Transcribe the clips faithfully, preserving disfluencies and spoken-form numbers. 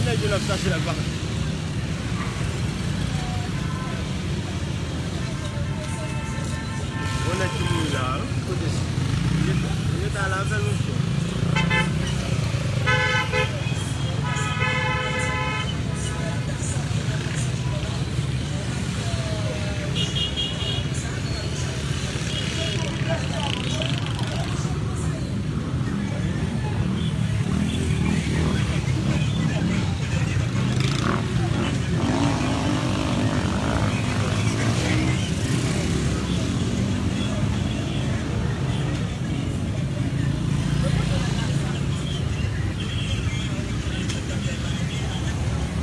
Nèg yo n ap chache la, pa. Bon, nèg ki mouri la, wi. Kote? Li ta, li ta la avè l, mesye.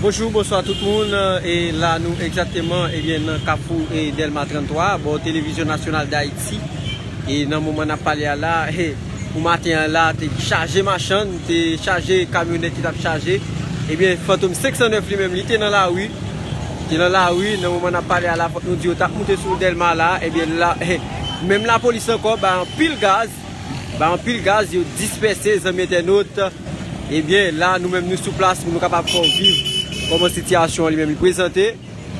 Bonjou, bonswa tout moun. E la nou egzakteman, ebyen, nan kafou e Dèlma tranntwa, bò Televizyon Nasyonal d Ayiti. E nan moman n ap pale a la, he, pou maten an la, te chaje machann, te chaje kamyonèt ki t ap chaje. Ebyen, Fantom senk san nèf li menm, li te nan lari. Te nan lari, nan moman n ap pale a la, fòk nou di yo t ap moute sou Dèlma la. Ebyen, la, he, menm lapolis ankò, bay anpil gaz. Bay anpil gaz, yo dispèse, zanmi entènot. Ebyen, la, nou menm, nou sou plas pou nou kapab fè w viv kòman sitiyasyon an li menm li prezante.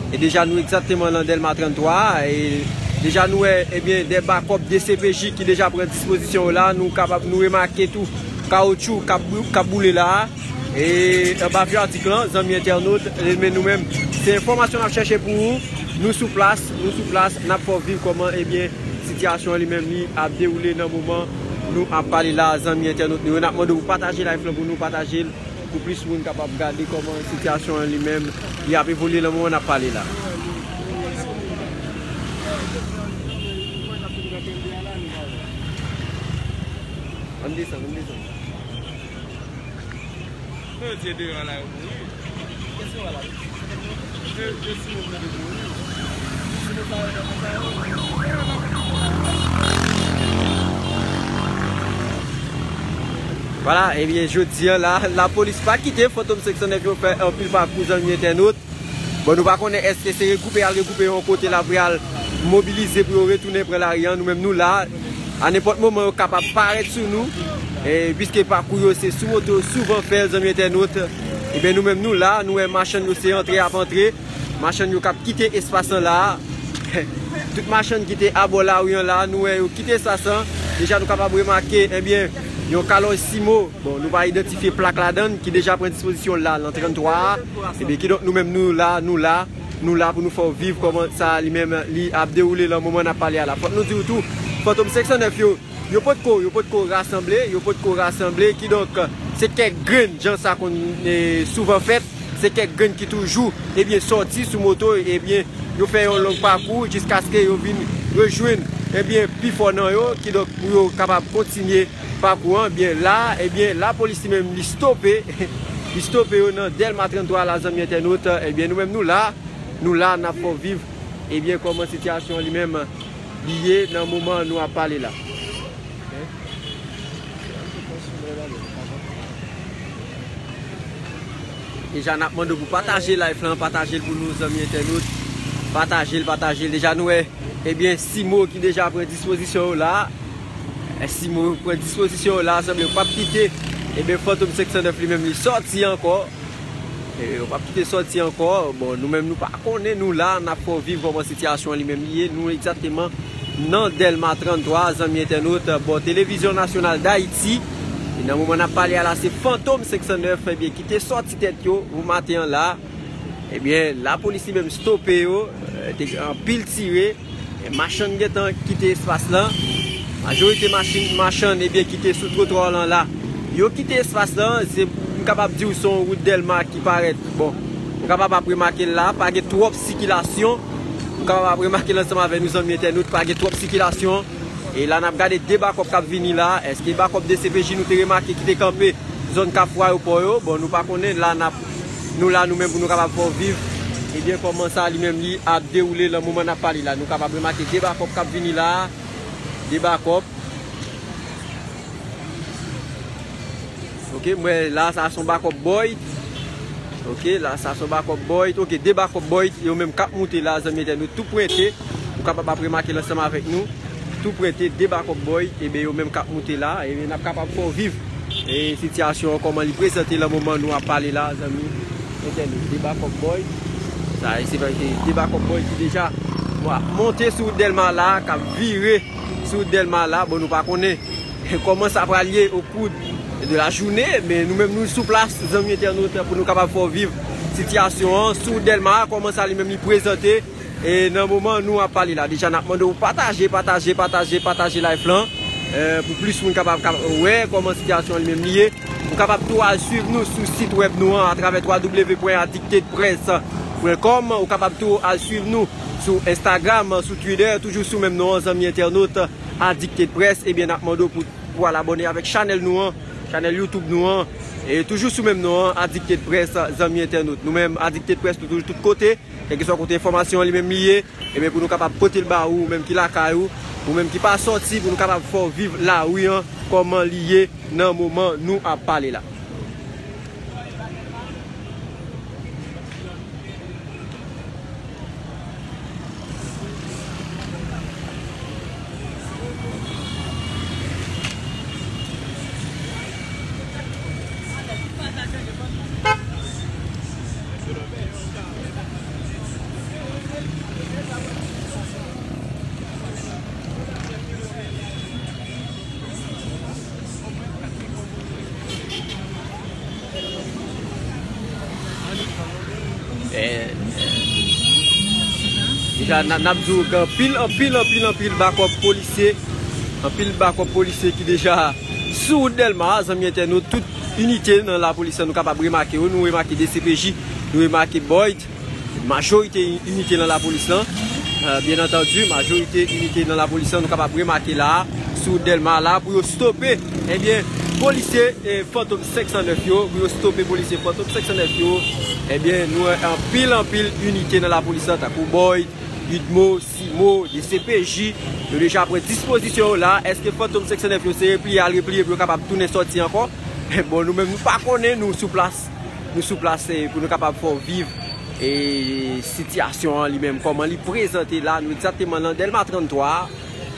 E deja, nou egzakteman nan Dèlma tranntwa a. E deja, nou wè, ebyen, de bakòp D C P J ki deja pran dispozisyon yo la. Nou kapab, nou remake tou kawotchou k ap bou-, k ap boule la a. E anba vyadik lan, zanmi entènot, e men nou menm, se enfòmasyon n ap chèche pou ou. Nou sou plas, nou sou plas, n ap fè w viv kòman, ebyen, sitiyasyon an li menm li ap dewoule nan moman nou ap pale la, zanmi entènot nou yo. N ap mande w pou pataje live lan pou nou pataje l, pou plis moun kapab gade kòman sitiyasyon an li menm li ap evolye nan moman n ap pale la. Ann desann, ann desann. Yo te devan la, yo mouri. Yo, yo sou moun nan te mouri. Vwala, ebyen, jodi a la, lapolis pa kite Fantom senk san nèf yo fè anpil pakou, zanmi entènot. Bon, nou pa konnen èske se regwoupe y al regwoupe yon kote la pou y al mobilize pou yo retounen pran lari a. Nou menm nou la, a nenpòt moman yo kapab parèt sou nou, e, piske pakou yo se sou moto yo souvan fè l, zanmi entènot. Ebyen, nou menm nou la, nou wè machann yo se antre y ap antre, machann yo k ap kite espas lan la. Tout machann ki te abò lari an la, nou wè yo kite espas lan. Deja nou kapab remake, ebyen, yon kalòj Simo. Bon, nou pa idantifye plak ladan l, ki deja pran dispozisyon l la nan tranntwa a. Ebyen, kidonk, nou menm, nou la, nou la, nou la pou nou fè w viv kòman sa li menm li ap dewoule lan moman n ap pale a la. Fòk nou di w tou, Fantom senk san nèf yo, yo potko, yo potko rasanble, yo potko rasanble, kidonk, se kèk grenn, jan sa konn, e, souvan fèt, se kèk grenn ki toujou, ebyen, sòti sou moto, ebyen, yo fè yon long pakou jiskaske yo vin rejwenn, ebyen, pi fò nan yo, kidonk, pou yo kapab kontinye pakou an, byen la, ebyen, lapolis li menm, li stope, li stope yo nan Dèlma tranntwa la, zanmi entènot, ebyen, nou menm, nou la, nou la, n ap fè w viv, ebyen, kòman sitiyasyon an li menm li ye nan moman nou ap pale la. Deja, n ap mande w pou pataje live lan, pataje l pou nou, zanmi entènot. Pataje l, pataje l. Deja, nou wè, ebyen, Simo ki deja pran dispozisyon yo la. E, Simo pran dispozisyon yo la, sanble yo p ap kite, ebyen, Fantom senk san nèf li menm, li sòti ankò. E, yo p ap kite sòti ankò. Bon, nou menm, nou pa konnen, nou la, n ap fè w viv kòman sitiyasyon an li menm li ye. Nou egzakteman nan Dèlma tranntwa, zanmi entènot, bò Televizyon Nasyonal d Ayiti. E nan moman n ap pale a la, se Fantom senk san nèf, ebyen, ki te sòti tèt yo pou maten an la. Ebyen, lapolis li menm stope yo, e, te gen anpil tire. E machann gentan kite espas lan. Majorite machin, machann, ebyen, ki te sou twotwa lan la, yo kite espas lan. Se, m kapab di w se yon wout Dèlma ki parèt. Bon, m kapab ap remake l la, pa gen twòp sikilasyon. M kapab ap remake l ansanm avè nou, zanmi entènot, pa gen twòp sikilasyon. E la, n ap gade de bakòp k ap vini la. Èske bakòp D C P J nou te remake ki te kanpe zòn Kafou Ayewopò yo? Bon, nou pa konnen. La, n ap, nou la, nou menm, pou nou kapab fè w viv, ebyen, kòman sa li menm li ap dewoule lan moman n ap pale la. Nou kapab remake de bakòp k ap vini la. De bakòp. Ok, m wè la, sa se yon bakòp Boyd. Ok, la, sa se yon bakòp Boyd. Ok, de bakòp Boyd, yo menm k ap moute la, zanmi entènot, tou pwente. Ou kapab ap remake l ansanm avèk nou. Tou pwente, de bakòp Boyd, ebyen, yo menm k ap moute la. Ebyen, n ap kapab fè w viv, e, sitiyasyon an, kòman li prezante lan moman nou ap pale la, zanmi. Entènot, de bakòp bòy. Sa, e se pa, e de bakòp bòy ki deja, bon, ap monte sou wout Dèlma la, k ap vire sou wout Dèlma la. Bon, nou pa konnen kòman sa pral ye au cours de la journée, men nou menm nou sou plas, zanmi entènot, pou nou kapab fè w viv sitiyasyon an sou wout Dèlma, kòman sa li menm li prezante. E nan moman nou ap pale la, deja n ap mande w pataje, pataje, pataje, pataje live lan, eh, pou plis moun kapab, kapab wè kòman sitiyasyon an li menm li ye. Ou kapab tou al swiv nou sou sit wèb nou an atravè w w w pwen adikte de près pwen kòm. Ou kapab tou al swiv nou sou Instagram, sou Twitter, toujou sou menm non an, zanmi entènot, Adikte de Près. Ebyen, n ap mande w pou, pou al abòne avèk chanèl nou an, chanèl YouTube nou an. E toujou sou menm non an, Adikte de Près, zanmi entènot. Nou menm, Adikte de Près, nou toujou tout kote. Kèlkeswa kote enfòmasyon an li menm li ye, ebyen, pou nou kapab pote l ba ou, ou menm ki lakay ou, ou menm ki pa sòti, pou nou kapab fè w viv lari an kòman li ye nan moman nou ap pale la. Eh, deja, n a, n ap di w gen anpil, anpil, anpil, anpil bakòp polisye, anpil bakòp polisye ki deja sou wout Dèlma, zanmi entènot, tout inite nan lapolis lan, nou kapab remake yo, nou remake D C P J, nou remake Boyd, majorite inite nan lapolis lan. Euh, byen antandi, majorite inite nan lapolis lan, nou kapab remake la, sou Dèlma la, pou yo stope, ebyen, polisye, eh, Fantom senk san nèf yo, pou yo stope polisye Fantom senk san nèf yo, ebyen, nou wè anpil, anpil inite nan lapolis lan, tankou Boyd, Udmo, Simo, D C P J, yo deja pran dispozisyon yo la. Èske Fantom senk san nèf yo se repliye, al repliye pou yo kapab tounen sòti ankò? Bon, nou menm, nou pa konnen, nou sou plas. Nou sou plas, eh, pou nou kapab fè w viv, eh, sitiyasyon an li menm, kòman li prezante la. Nou egzakteman nan Dèlma tranntwa.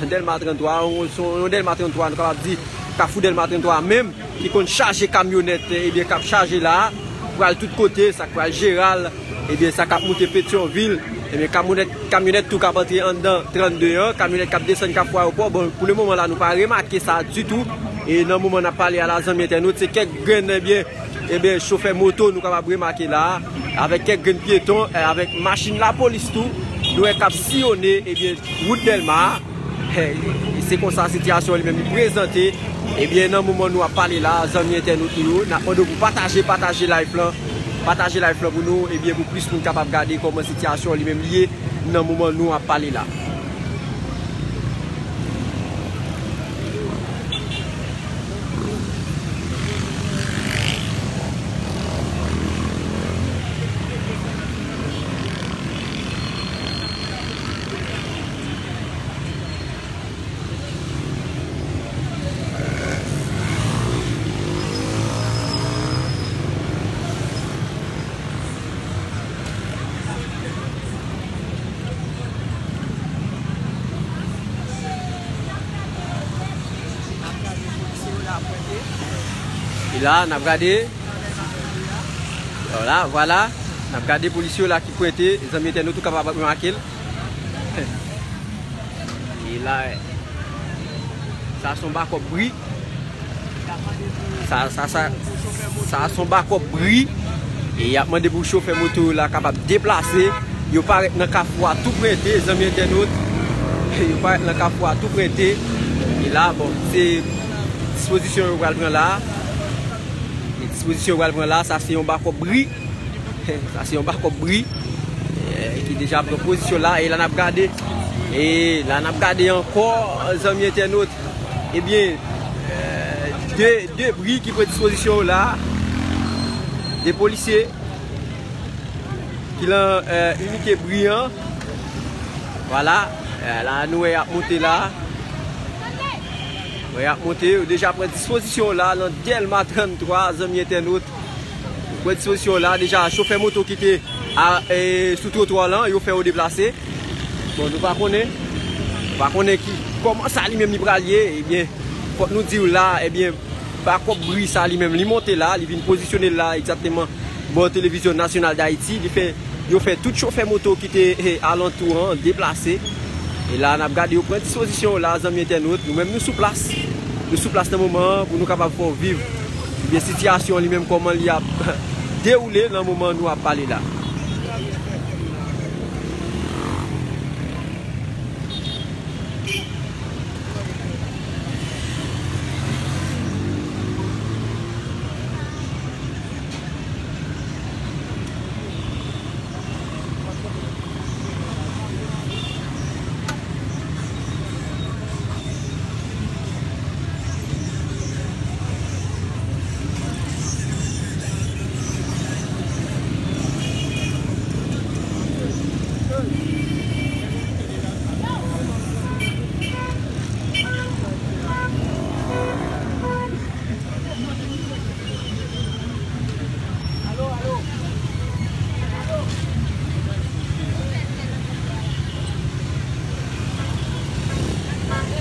Dèlma tranntwa, yon, se yon Dèlma tranntwa, nou kapab di Kafou Dèlma tranntwa menm, ki konn chaje kamyonèt, eh, ebyen, k ap chaje la, pral tout kote, sa k pral Jeral, ebyen, sa k ap moute Petyonvil, ebyen, kamyonèt, kamyonèt tou k ap antre anndan trannde an, kamyonèt k ap desann Kafou Ayewopò. Bon, pou le moman la, nou pa remake sa ditou. E nan moman n ap pale a la, zanmi entènot, se kèk grenn, ebyen, ebyen, chofè moto nou kapab remake la, avèk kèk grenn pyeton, eh, avèk machin lapolis tou, nou wè k ap siyone, ebyen, wout Dèlma a. Eh, se konsa sitiyasyon an li menm li prezante. Ebyen, nan moman nou ap pale la, zanmi entènot nou yo, n ap mande w pou pataje, pataje live lan, pataje live lan pou nou, ebyen, pou plis moun kapab gade kòman sitiyasyon an li menm li ye nan moman nou ap pale la. E la, n ap gade. Vwala, vwala. N ap gade polisye yo la ki pwente. Zanmi entènot, ou kapab remake l. E la, sa se yon bakòp bri. Sa, sa, sa, sa se yon bakòp bri. E y ap mande pou chofè moto yo la kapab deplase. Yo parèt nan kafou a tou prete, zanmi entènot. Yo parèt nan kafou a tou prete. E la, bon, se dispozisyon yo pral pran la. E dispozisyon yo pral pran la, sa se yon bakòp bri. Sa se yon bakòp bri, eh, ki deja pran pozisyon la. E la n ap gade. E la n ap gade ankò, zanmi entènot. Ebyen, eh, de, de bri ki pran dispozisyon yo la. De polisye ki lan, eh, inite bri an. Vwala. Eh, la nou wè y ap monte la. Wè y ap monte. Yo deja pran dispozisyon yo la nan Dèlma tranntwa, zanmi entènot. Pran dispozisyon la, deja chofè moto ki te a, e, sou twotwa lan, yo fè yo deplase. Bon, nou pa konnen, nou pa konnen ki, kòman sa li menm li pral ye, ebyen, fòk nou di w la, ebyen, bakòp bri sa li menm, li monte la, li vin pozisyone la egzakteman bò Televizyon Nasyonal Dayiti, li fè, yo fè tout chofè moto ki te, eh, alantou an deplase. E la, n ap gade, yo pran dispozisyon yo la, zanmi entènot. Nou menm, nou sou plas. Nou sou plas nan moman an pou nou kapab fè w viv, ebyen, sitiyasyon an li menm, kòman li ap dewoule nan moman nou ap pale la.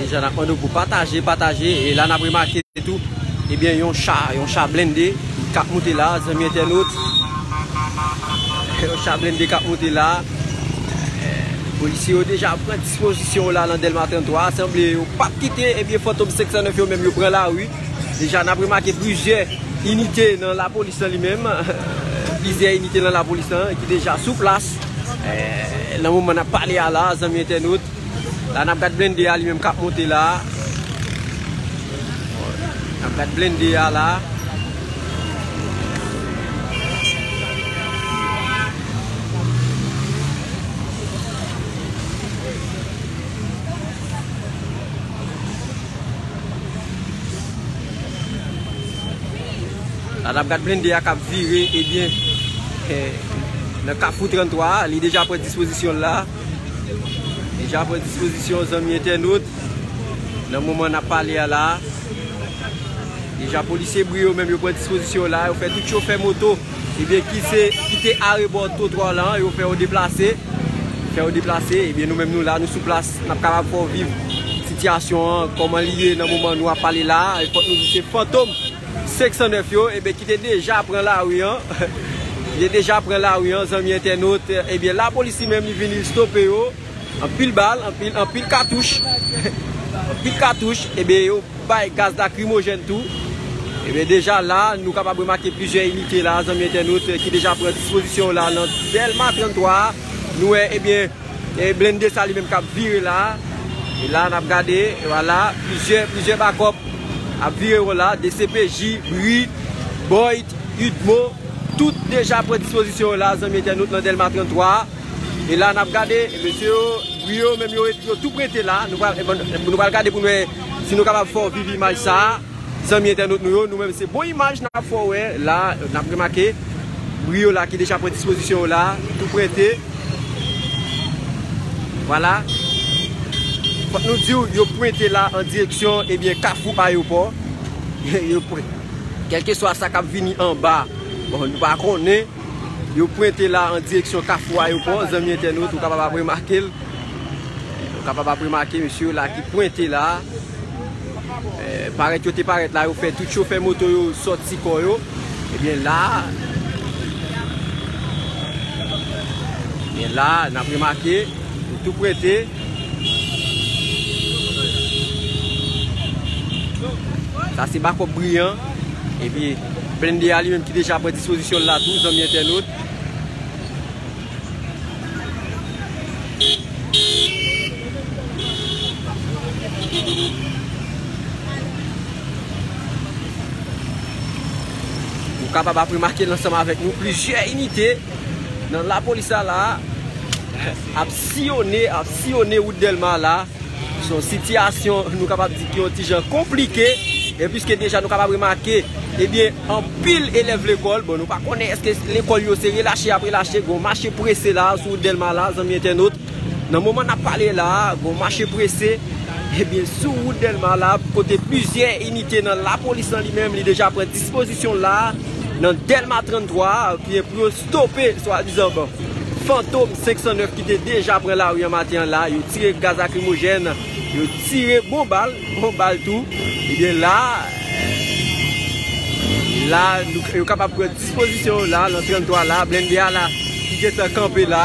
Deja, n ap mande w pou pataje, pataje. E la, n ap remake tou, ebyen, yon cha, yon cha blende k ap moute la, zanmi entènot. Yon cha blende k ap moute la. Polisye yo deja pran dispozisyon yo la nan Dèlma trannntwa. Sanble yo p ap kite, ebyen, Fantom senk san nèf yo menm yo pran lari. Deja, n ap remake plizyè inite nan lapolis lan li menm, plizyè inite nan lapolis lan ki deja sou plas. Eh, nan moman n ap pale a la, zanmi entènot, la n ap gad blende a li menm k ap monte la. N ap gad blende a la. La n ap gad blende a k ap vire, ebyen, eh, nan Kafou trannntwa a, li deja pran dispozisyon l la. Deja pran dispozisyon, zanmi entènot. Nan moman n ap pale a la, deja polisye Bri yo menm yo pran dispozisyon yo la, yo fè tout chofè moto, ebyen, ki se, ki te arebò twotwa la, yo fè yo deplase. Fè yo deplase, ebyen, nou menm nou la, nou sou plas, n ap kapab fè w viv sitiyasyon an, kòman li ye nan moman nou ap pale la. E fòk nou di se Fantom senk san nèf yo, ebyen, ki te deja pran lari an, ki te deja pran lari an, zanmi entènot, ebyen, lapolis li menm, li vini, li stope yo. Anpil bal, anpil, anpil katouch. Anpil katouch, ebyen, yo bay gaz lakrimojèn tou. Ebyen, deja la, nou kapab remake plizyè inite la, zanmi entènot, ki deja pran dispozisyon yo la nan Dèlma trannntwa a. Nou wè, ebyen, e blende sa li menm k ap vire la. E la, n ap gade, e vwala, plizyè, plizyè bakòp ap vire yo la, D C P J, Bri, Boyd, Udmo, tout deja pran dispozisyon yo la, zanmi entènot, nan Dèlma trannntwa a. E la, n ap gade, mesye yo, Bri yo, menm yo, yo tou prete la. Nou pral, nou pral gade pou nou wè si nou kapab fè w viv imaj sa a. Zanmi entènot nou yo, nou menm se bon imaj n ap fè w wè la, n ap remake Bri yo la ki deja pran dispozisyon yo la, tou prete. Vwala. Fòk nou di w, yo pwente la an direksyon, ebyen, Kafou Ayewopò. Yo pwente. Kèlkeswa sa k ap vini anba, bon, nou pa konnen. Yo pwente la an direksyon Kafou Ayewopò, zanmi entènot, ou kapab ap remake l. Ou kapab ap remake mesye yo la ki pwente la. Eh, parèt yo te parèt la, yo fè tout chofè moto yo sòti kò yo. Ebyen la, ebyen la, n ap remake, yo tou pwente. Sa se bakòp Bri an. Epi blende a li menm ki deja pran dispozisyon l la tou, zanmi entènot. Ou kapab ap remake l ansanm avèk nou, plizyè inite nan lapolis la la ap siyone, ap siyone wout Dèlma la. Se yon sitiyasyon, nou kapab di, ki yon ti jan konplike. E piske deja nou kapab remake, ebyen, anpil elèv lekòl, bon, nou pa konnen èske lekòl yo se relache y ap relache, gon mache prese la, sou wout Dèlma la, zanmi entènot. Nan moman n ap pale la, gon mache prese, ebyen, sou wout Dèlma la, kote plizyè inite nan lapolis lan li menm, li deja pran dispozisyon la, nan Dèlma trannntwa, ebyen, pou yo stope, swadizan, bon, Fantom senk san nèf ki te deja pran lari an maten an la, yo tire gaz lakrimojèn, yo tire bon bal, bon bal tou. Ebyen la, La, nou, yo kapab pran dispozisyon yo la, nan tranntwa la, blende a la, ki gentan kanpe la.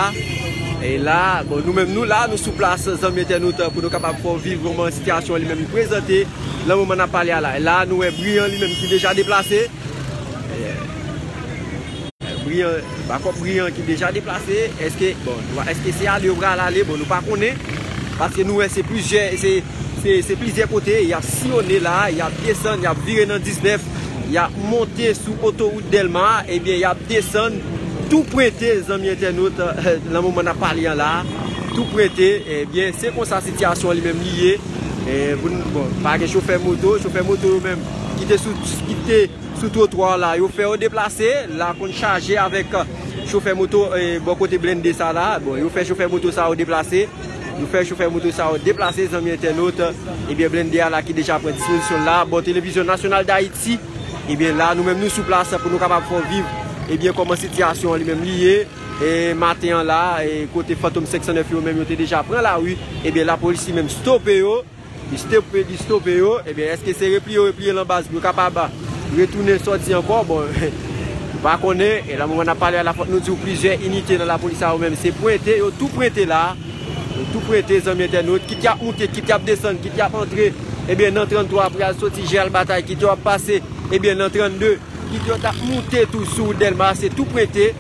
E la, bon, nou menm nou la, nou sou plas, zanmi entènot, pou nou kapab fè w viv kòman sitiyasyon an li menm li prezante, nan moman n ap pale a la. E la, nou wè Brian li menm ki deja deplase. E, Brian, bakòp Brian ki deja deplase. Èske, bon, nou, èske se ale yo pral ale? Bon, nou pa konnen. Paske nou wè se plizyè, se, se, se plizyè kote, y ap siyonnen la, y ap desann, y ap vire nan diznèf, y ap monte sou otowout Dèlma, ebyen, y ap desann tou pwente, zanmi entènot, nan moman n ap pale an la, tou pwente, ebyen, se konsa sitiyasyon an li menm li ye. E, pou n, bon, pa gen chofè moto, chofè moto yo menm, ki te sou, ki te sou twotwa la, yo fè yo deplase, la konn chaje avèk, e, chofè moto, e, bò kote blende sa la. Bon, yo fè chofè moto sa yo deplase. Yo fè chofè moto sa yo deplase, zanmi entènot. Ebyen, blende a la ki deja pran dispozisyon l la. Bon, Televizyon Nasyonal d Ayiti, ebyen, la, nou menm nou sou plas pou nou kapab fè w viv, ebyen, kòman sitiyasyon an li menm li ye. E maten an la, e kote Fantom senk san nèf yo menm, yo te deja pran lari. Ebyen, lapolis li menm stope yo. Li stope, li stope yo. Ebyen, èske se repliye yo repliye nan baz pou yo kapab retounen sòti ankò? Bon, nou pa konnen. E nan moman n ap pale a la, fòk nou di w plizyè inite nan lapolis sa yo menm, se pwente, yo tou pwente la. Yo tou pwente, zanmi entènot. Kit y ap moute, kit y ap desann, kit y ap antre, ebyen, nan tranntwa, pou y al sòti Jeral Batay, kit yo ap pase, ebyen, nan trannde. Kit yo t ap moute tou sou wout Dèlma, se tou pwente.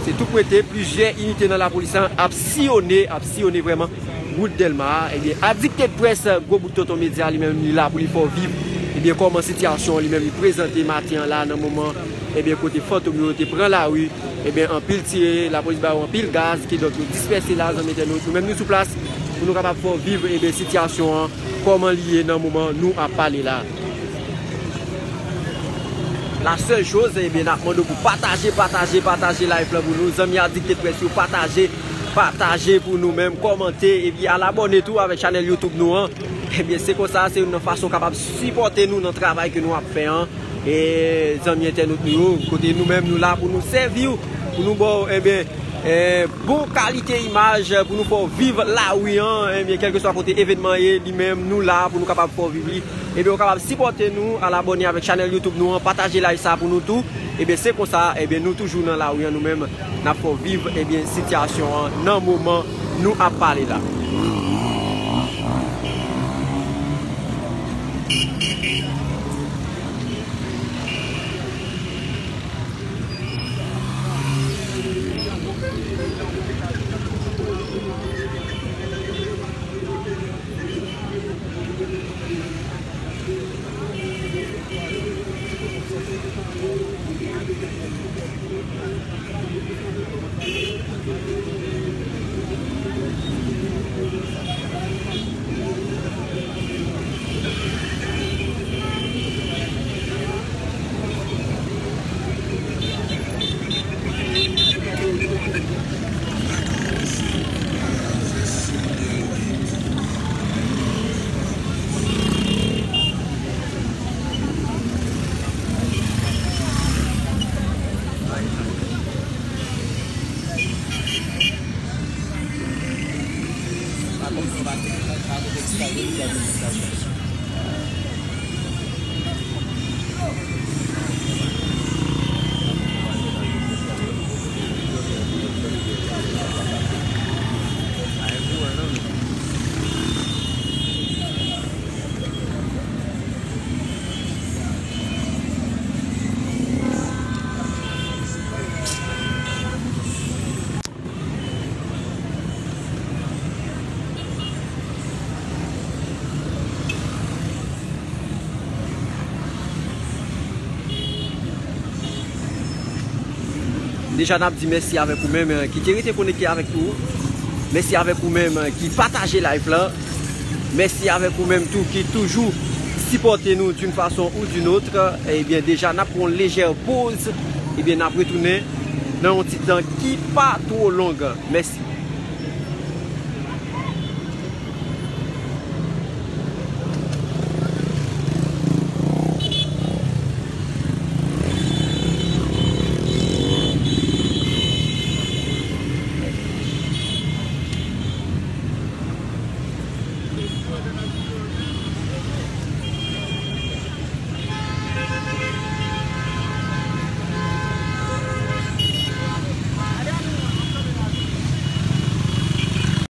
Se tou pwente, plizyè inite nan lapolis lan ap siyonnen, ap siyonnen vrèman wout Dèlma a. Ebyen, Addict Press, gwo bout tonton medya, li menm, li la pou li fè w viv, ebyen, kòman sitiyasyon an li menm li prezante maten an la, nan moman, ebyen, kote Fantom yo te pran lari, ebyen, anpil tire, lapolis ba yo anpil gaz, kidonk yo dispèse la, zanmi entènot. Nou menm, nou sou plas pou nou kapab fè w viv, ebyen, sitiyasyon an, kòman li ye nan moman nou ap pale la. La sèl choz, ebyen, n ap mande w pou pataje, pataje, pataje live lan pou nou. Zanmi Addict Press yo, pataje, pataje pou nou menm, kòmante, epi al abòne tou avèk chanèl YouTube nou an. Ebyen, se konsa, se youn nan fason w kapab sipòte nou nan travay ke nou ap fè an. E zanmi entènot nou yo, kote nou menm nou la pou nou sèvi w, pou nou ba w, ebyen, e, bon kalite imaj, pou nou fè w viv lari an, ebyen, kèlkeswa kote evènman ye, li menm, nou la pou nou kapab fè w viv li. Ebyen, ou kapab sipòte nou, al abòne avèk chanèl YouTube nou an, pataje live sa pou nou tou. Ebyen, se konsa, ebyen, nou toujou nan lari an, nou menm, n ap fè w viv, ebyen, sitiyasyon an nan moman nou ap pale la. Deja, n ap di mèsi avèk ou menm, eh, ki te rete konekte avèk nou. Mèsi avèk ou menm, eh, ki pataje live lan. Mèsi avèk ou menm tou ki toujou sipòte nou d'une façon ou d'une autre. Ebyen, deja, n ap pran yon lejè poz. Ebyen, n ap retounen nan yon ti tan ki pa twò long. Mèsi.